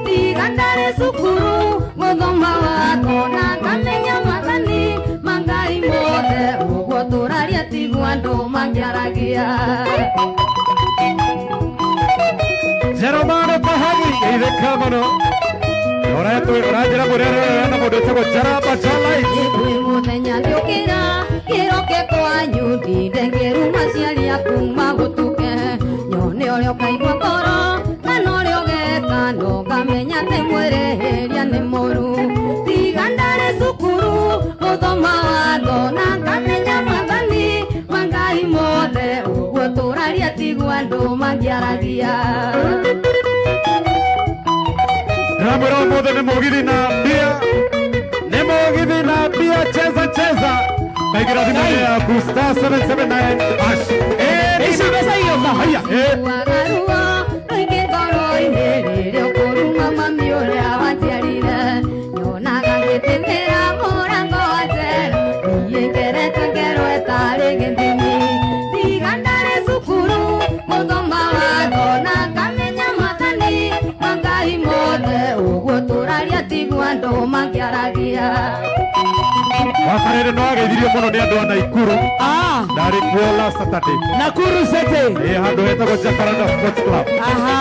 Tiga ndarĩ cukuru gũthoma watho na ngamenya maathani ma Ngai mothe, ũguo tũraria tiguo andũ mangĩaragia. Jeromano Kahagi. Geithĩka mũno. Ũranjĩra mũrĩa na mũndũ wĩtagwo Jaramba Jalai. Nĩ mũthenya ngĩũkĩra kĩroke kwanyu ndinde ngĩruma aciari aku magũtuke, nyone ũrĩa ũkaigua ngoro kana ũrĩa ũgeka no ngamenya atĩ mwĩrĩhĩria nĩ mũru. Tiga ndarĩ cukuru gũthoma watho na ngamenya maathani ma Ngai mothe, ũguo tũraria tiguo andũ mangĩaragia. Ndĩramwĩra ũmũthĩ nĩ mũgithi na mbia. Nĩ mũgithi na mbia, cheza cheza. Kaingĩra thimũ-inĩ yaku star 779 hash. Ici mbeca igĩũka. Haya. Njiguaga ruo rũingĩ ngoro-inĩ rĩrĩa ũkũruma mami ũrĩa wanjiarire, nyonaga ngĩtĩmĩra mũrango wa njera, mangĩaragia. Wakarere no ageithirio mũno nĩ andũ a Naikuru. Ndarĩ kuo last Saturday. Nakuru City. Handũ hetagwo Jacaranda Sports Club. Aha.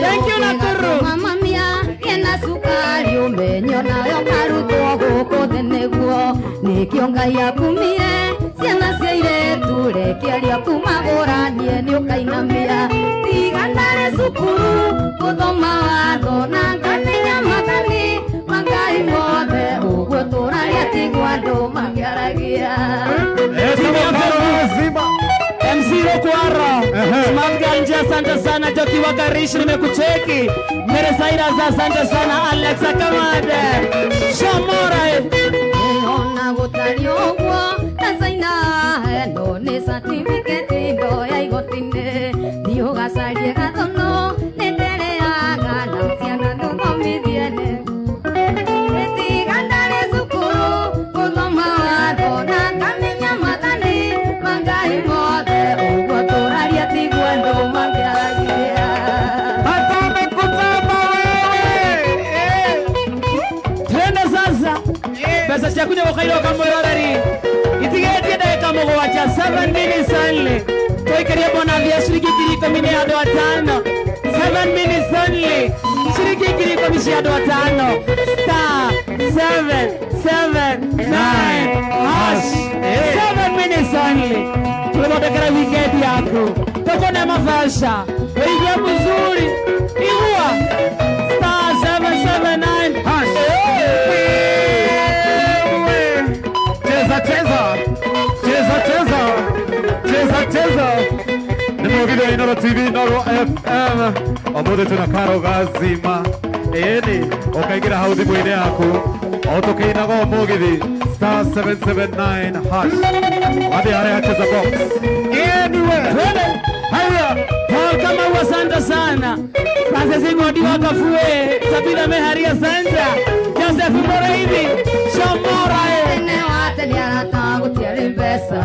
Thank you Nakuru. Mama mia ena sukari umenyo nayo karutwo gũkũ thĩ nĩguo nĩkĩo Ngai akumire ciana cia airĩtu rekeria kumagũranie nĩ ũkainamia tiga ndarĩ cukuru gũthoma watho na ngamenya mathani ma Ngai mothe ũguo tũraria tiguo andũ makĩaragia. MC Rokwara, Smart Ganja, asante sana. Joki Wakarishi, nimekucheki. Mere Cyrus, asante sana. Alexa Kamade, Shamora. Ona gũtariĩ ũguo ndacaina ĩno nĩ certificate ndoya igoti-inĩ thiĩ ũgacarie gathono nĩ ndereaga na ciana ndũthomithie nĩ tiga ndarĩ cukuru gũthoma watho na ngamenya mathani ma Ngai mothe ũguo tũraria tiguo andũ mangĩaragia. Twende sasa. Pesa ciaku nĩ gũkairwo kamwĩroreri itigetie ndagĩka mũgwanja 7 minutes only tũikĩrie bonathi ya ciringi 10,000 nĩ andũ atano 7 minutes only ciringi 10,000 cia andũ atano star 779 hash 7 minutes only tũgũthondekera weekend yaku tũkũne mabeca ũigue mzuri igua star 779 hash. Cheza cheza cheza cheza cheza cheza. Nĩ mũgithi wa Inooro TV Inooro FM ũmũthĩ twĩna Karo Gazima ĩni ũkaingĩra hau thimũ-inĩ yaku o tũkĩinaga mũgithi star 779 hash wathiĩ harĩa cheza box anyway. Haya Paul Kamau, asante sana. Francis Ng'ondi wa Kafue, Sabina Mehari, asante. Joseph Moreithi, Shomora. Tene wa tene arata gũtiarĩ mbeca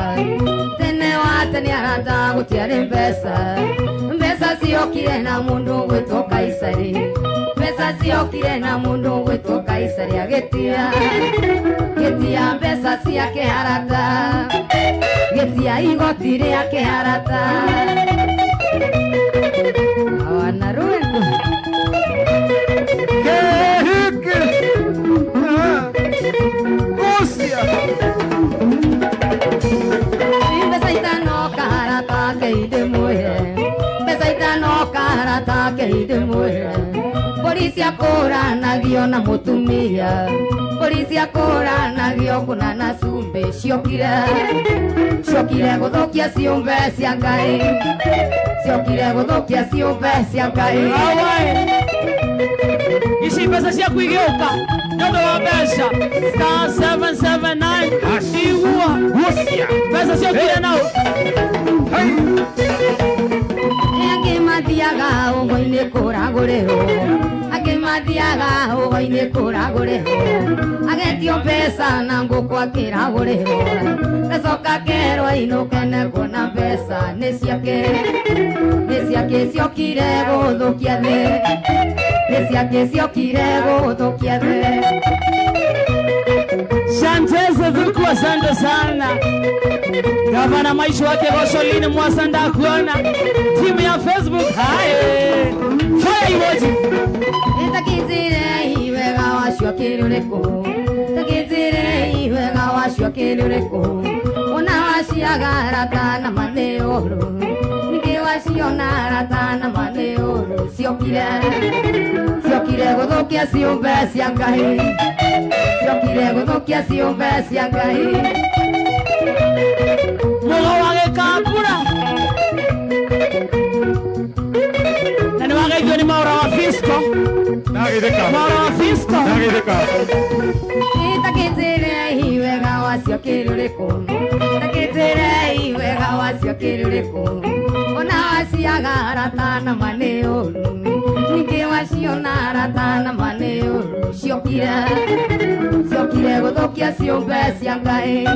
tene wa tene arata gũtiarĩ mbeca mbeca ciokire na mũndũ ũgwĩtwo Kaisari mbeca ciokire na mũndũ ũgwĩtwo Kaisari agĩtia gĩtia mbeca ciake arata gĩtia igoti rĩake arata awana rwĩmbo Kehiki Gucia mbeca itano karata keindĩmwĩhe mbeca itano karata keindĩmwĩhe mbũri ciakũranagio na mũtumia mbũri ciakũranagio kũna na cumbĩ ciokire ciokire gũthũkia ciũmbe cia Ngai ciokire gũthũkia ciũmbe cia Ngai. Ici mbeca ciaku igĩũka nĩ ũndũ wa mbeca star 779 hash igua Gucia mbeca ciokire nau. Angĩ mathiaga ũgo-inĩ kũragũrĩrwo angĩ mathiaga ũgo-inĩ kũragũrĩrwo agetio mbeca na ngũkũ akĩragũrĩrwo gacoka kerwo inũke nekuona mbeca nĩ ciake ciokire gũthũkia thĩ nĩ ciake ciokire gũthũkia thĩ. Shanteze Thuku, asante sana. Gavana Maisha wake Rosholini Mwasanda kuona timu ya Facebook hai fire emoji Takizire iwega wacio kĩrĩrĩkũ takizire iwega wacio kĩrĩrĩkũ ona waciaga arata na ma nĩ ũru ningĩ waciona arata na ma nĩ ũru ciokire ciokire gũthũkia ciũmbe cia Ngai ciokire gũthũkia ciũmbe cia Ngai. Mũgo wa gĩkambura na nĩ wageithio nĩ Maura wa Fisco Ndagĩthĩka Maura wa Fisco Ndagĩthĩka Takizire iwega wacio kĩrĩrĩkũ takizire iwega wacio kĩrĩrĩkũ ona waciaga arata na ma nĩ ũru ningĩ waciona arata na ma nĩ ũru ciokire ciokire gũthũkia ciũmbe cia Ngai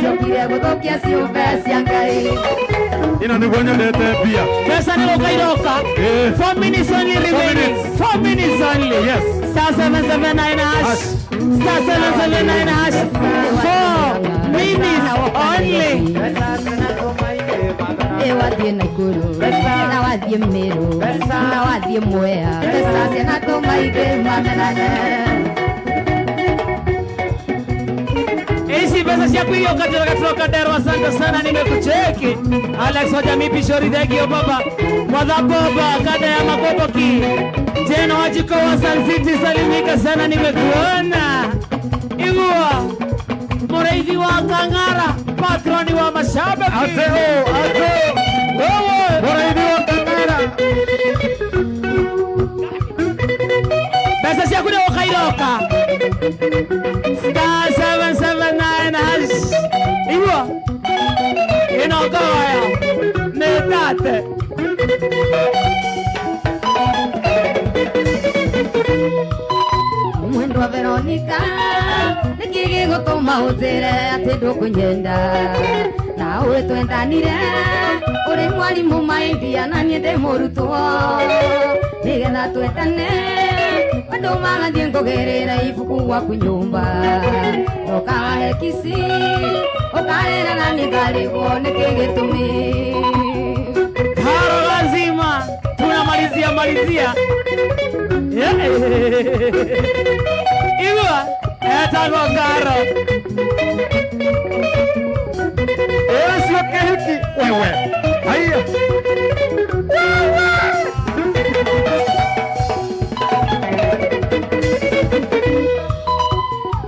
ciokire gũthũkia ciũmbe cia Ngai. Ino niguo nyendete mbia. Mbeca nĩ gũka iroka. 4 minutes only remaining. 4 minutes only. Yes. Star 779 hash. Star 779 hash. 4 minutes only. Wathiĩ Nakuru na wathiĩ Meru na wathiĩ Mwea mbeca cianatũma ingĩ mamenane. Hizi pesa ciaku iria ũkatĩra gaturoka Nderwa, asante sana, nimekucheki. Alex wa jamii Pishori, thank you baba. Mwadha Boba kada ya Makoboki. Jena Wajiko wa Sun City, salimika sana, nimekuona. Igua Mũrĩithi wa Kang'ara, patroni wa mashabiki. Ateo, ateo. Wewe Mũrĩithi wa Kang'ara. Mbeca ciaku nĩ gũka iroka. Star 779 hash. Igua ĩno ngoya nĩ tate. Mwendwa Veronica nĩkĩ gĩgũtũma ũnjĩre atĩ ndũkũnyenda na ũĩ twendanire ũrĩ mwarimũ maindia na niĩ ndĩ mũrutwo nĩgetha twendane andũ magathiĩ ngũgĩrĩra ibuku gwaku nyũmba ũkawahe kici ũkarĩra na niĩ ngarigwo nĩkĩ gĩtũmi. Karo lazima tunamalizia malizia. Igua etagwo Karo. Sio kehiki wewe. Haya.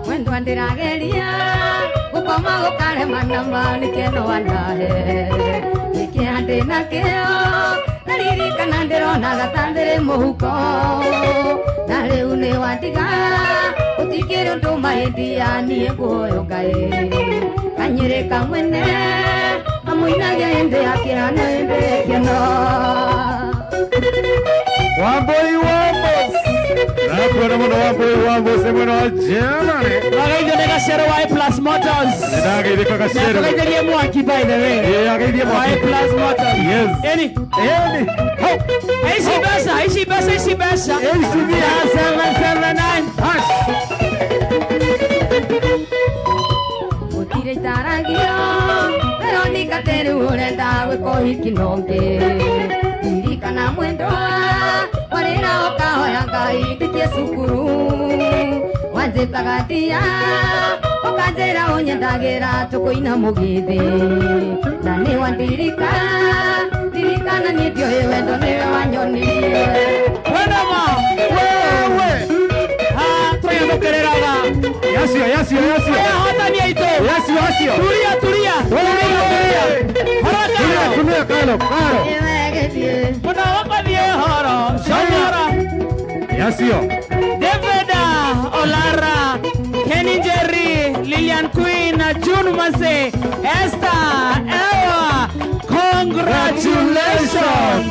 Mwendwa ndĩrageria gũkoma gũkarema nama nĩkĩendo wanahe nĩkĩa ndĩnakĩo naririkana ndĩronaga ta ndĩrĩ mũhuko na rĩu nĩ wandiga ũtikĩrĩ ũndũ mahĩndia niĩ nguoyo Ngai kanyĩrĩ kamwene kamũinagia hĩndĩ ya kĩhano hĩndĩ ya kĩano. Wambui Wambos. Nakuona mũno Wambui Wambos nĩ mwena wa Germany. Wagaithio nĩ Gacero wa A Plus Motors. Nĩndagaithĩka Gacero. Nĩatũgeithirie mwaki by the way. Ĩĩ ageithie Wa A mwaki. Plus Motors. Yes. Ĩni. Ĩni. Ho. Ici mbeca, ici mbeca, ici mbeca. Ici mbia. Star 779 hash. Gũtirĩ itaragio Veronica atĩ rĩu ũrenda gwĩka ũhiki na ũngĩ ririkana mwendwa warĩra ũkahoya Ngai ndikie cukuru wanjĩtaga ndia ũkanjĩra ũnyendagĩra tũkũina mũgithi na nĩ wandirika ndirikana niĩ ndiũĩ wendo nĩwe wanyonirie. Wendama. Wewe. Ha, tũyamũkĩrĩraga. Yacio, yacio, yacio. Aya hotani aitũ. Yacio, yacio. Tulia, tulia. Tulia, tulia. Horo Tulia, Karo. tulia Karo, Karo. Nĩwe gĩthiĩ Mũno gũkothiĩ horo. Congora. Yacio. David Olara, Kenny Jerry, Lilian Queen, June Mase, Esther, Ewa, congratulations.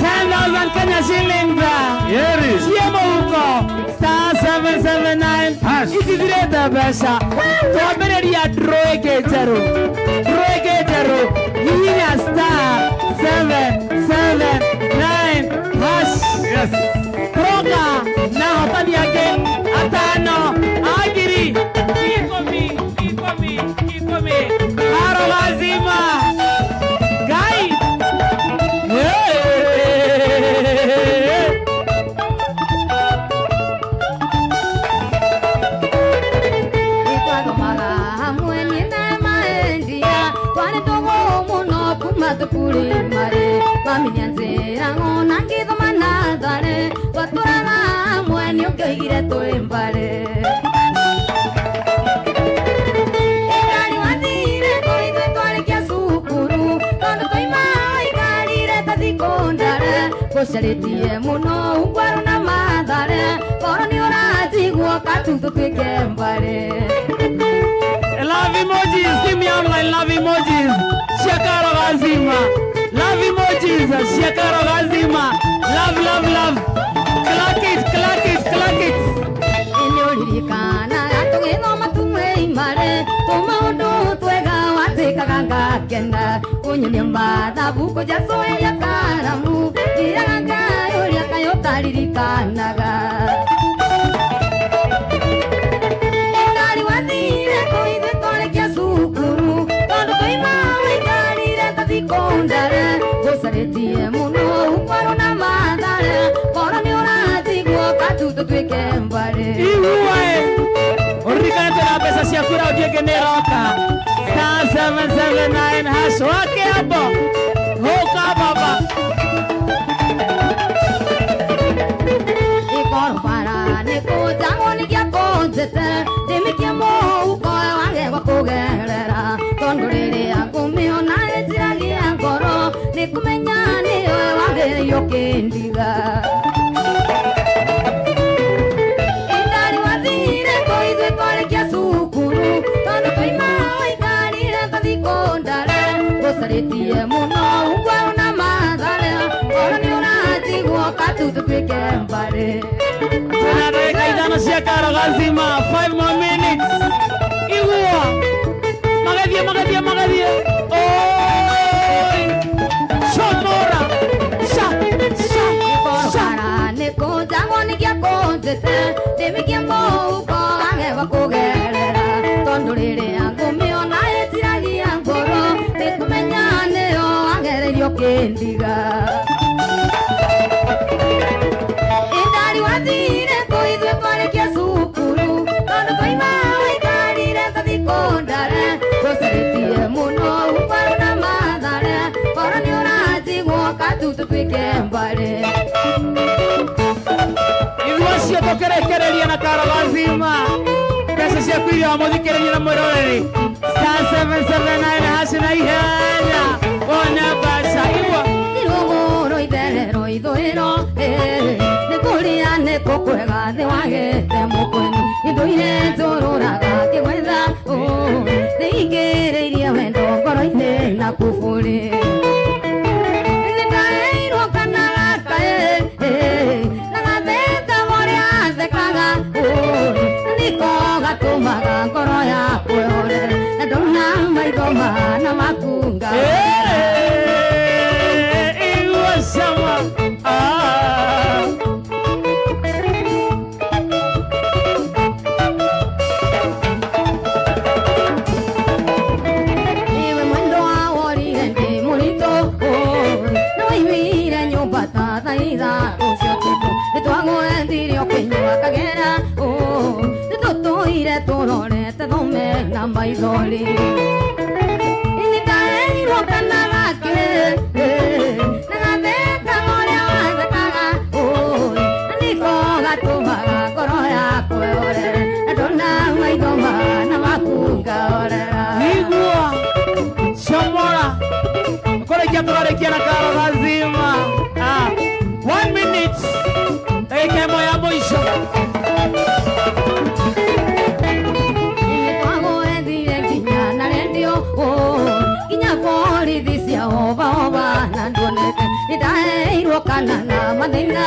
10,000 Kenya shillings. Yeri. Ciemo huko. Star 779 Hash. Itithirĩte mbeca. Twambĩrĩria draw ĩngĩ njerũ. Draw ĩngĩ njerũ. Hihinya star 779 hash. Yes. Kuroka na hotani angĩ atano a ngiri ikũmi ikũmi ikũmi. Karo lazima. Ngai. Hey. Nĩtwathomaga hamwe niĩ na maendia twarĩ ndũgũ mũno kuma thukuru marĩ mami nĩanjĩraga ona ngĩthoma natharĩ twatũraga hamwe nĩũngĩoigire twĩ mbarĩ. Ĩkari wathire kũ ithuĩ twarĩkia cukuru tondũ twaima waikarire ta thikũ ndare gũcarĩtie mũno ungwaru na mathare korwo nĩ ũranjigua katu tũtuĩke mbarĩ. Love emojis, give me online love emojis. Shakaro Gazima. Love emojis, Shakaro Gazima. Love, love, love. Clack it, clack it, clack it. Nĩ ũririkanaga tũgĩthoma tumwe imare tũmaũndũ twega wanjĩkaga ngakena. Gũkena kũnyonia mathabu kũjacoeria karamu njĩraga Ngai ũrĩa kaĩ ũtaririkanaga Ndari wathire kũ ithuĩ twarĩkia cukuru tondũ twaima waikarire ta thikũ ndare ngũcarĩtie mũno ukwarwo na mathare korwo nĩ ũratigwo katu tũtuĩke mbarĩ. Igua uririkane twĩna mbeca ciaku raundi ĩngĩ nĩ ĩroka star 779 hash wake hapo huka baba. Ikorwo bara nĩ kũnjagwo nĩ gĩakũnjĩte ndĩmĩkie mũhuko wage gwa kũgerera tondũ rĩrĩa ngũmĩona ĩnjiragia ngoro nĩ kũmenya nĩyo wambĩrĩirie ũkĩndiga. Ndari wathire kũ ithuĩ twarĩkia cukuru tondũ twaima waikarire ta thikũ ndare ngũcarĩtie mũno ungwarwo na mathare korwo nĩ ũratigwo katu tũtuĩke mbarĩ. Twĩna ndagĩka ithano cia karo gazima 5 more minutes. Igua magathiĩ magathiĩ magathiĩ oi shomora sha sha sha. Bara nĩ kũnjagwo nĩ gĩakũnjĩte ndĩmĩkie mũhuko wage gwa kũgerera tondũ rĩrĩa ngũmĩona ĩnjiragia ngoro nĩ kũmenya nĩyo wagereirie ũkĩndiga. Ndari wathire kũ ithuĩ twarĩkia cukuru tondũ twaima waikarire ta thikũ ndare ngũcarĩtie mũno ukwarwo na mathare korwo nĩ ũratigwo katu tũtuĩke mbarĩ. Ithuĩ acio tũkĩrekereria na karo gazima mbeca ciaku iria mũthikĩrĩria na mwĩroreri star 779 hash na ihenya wone mbeca. Igua Irũgũrũ itherero ithũĩro nĩ kũrĩa nĩ kũkwega thĩ wagĩte mũkweni indũire njũrũraga ngĩgwetha nĩingĩrĩirie wendo ngoro-inĩ na kuburi. Nĩndaheirwo kana gakaĩ na gatheka ũrĩa athekaga nĩko gatũmaga ngoro yakwa ĩhorere na ndona maitho mana makunga. Igua cama. Ah. Iwe mwendo waworire ndĩ mũritũ na waimire nyũmba ta thaa ithano cia ũtukũ nĩtwagwethirie ũkĩnyua kagera nĩtũtũire tũrorete thome na maithori. Nĩndaheirwo kana gake na gatheka ũrĩa wathekaga na nĩko gatũmaga ngoro yakwa ĩhorere na ndona maitho mana makunga horera. Igua shomora kũrĩkia tũrarĩkia na karo gazima. Ah, 1 minute ndagĩka ĩmwe ya mũico. Nĩtwagwethire nginya na rendio nginya borithi cia obaoba na nduonete nĩndaheirwo kana na mathĩna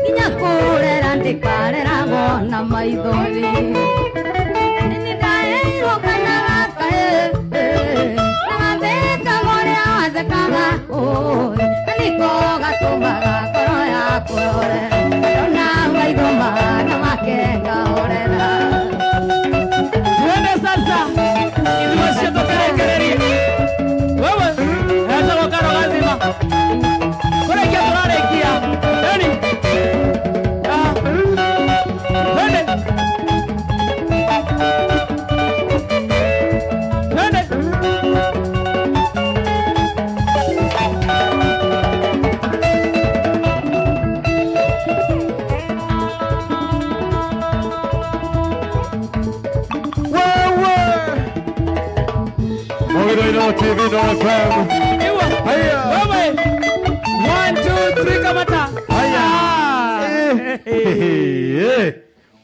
nginya kũrera ndĩkareragwo na maithori. Nĩndaheirwo kana gakaĩ na gatheka ũrĩa wathekaga na nĩko gatũmaga ngoro yakwa ĩhorere ndona maitho mana makenga horera. Tuende sasa ithuĩ acio tũkĩrekereria wewe etagwo karo gazima kũrĩkia tũrarĩkia eni. Ah, twende twende. Wewe Mũgitho Inooro TV Inooro FM. Igua Haya. wewe 1 2 3 kamata. Haya. Ah. Eh,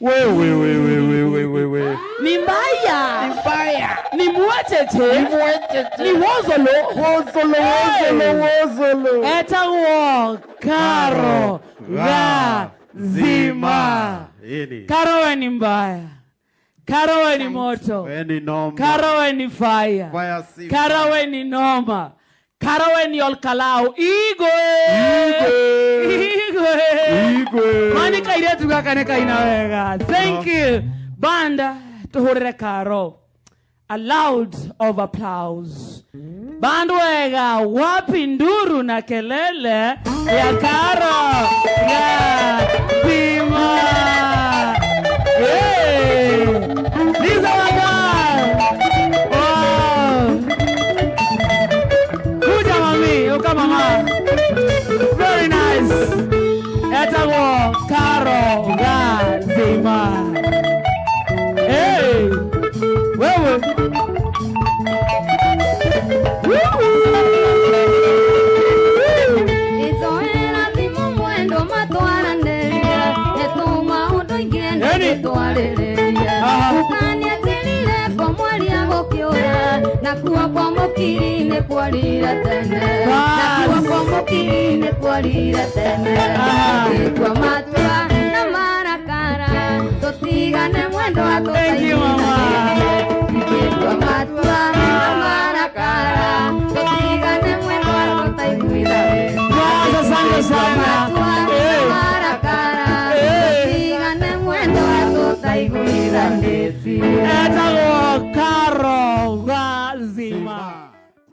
wewe wewe wewe wewe Ni mbaya. Mbaya. Ni mwecheche. Ni wozolo. Wozolo wozolo wozolo. Etagwo karo gazima. Ini. Karo we ni mbaya. Karo we ni moto. We ni noma. Karo we ni fire. Fire si Karo we ni noma. Karo we ni olkalao. Igwe. Igwe. Igwe. Mani kairetu gaka nĩ kaina wega. Thank you. Banda tuhurire Karo. A loud of applause. Band wega, wapi nduru na kelele ya Karo ya Bima. Hey, these are my girl. Wow. Kuja mami, uka mama. Very nice. Etagwo Karo Gazima. Hey, wewe. Izoera thimũ mwendo matwaranĩrie nĩtũma ũndũ ingĩenda gĩtwarĩrĩrie ũkaniatĩrire ko mwaria gũkĩũra nakuo kwa mũkiri nĩ kwarire tene nakuo kwa mũkiri nĩ kwarire tene gĩkua matua na marakara tũtigane mwendo atũtaiguithanĩtie gĩkua matua na marakara tũtigane mwendo atũtaiguithanĩtie. Asante sana. Etagwo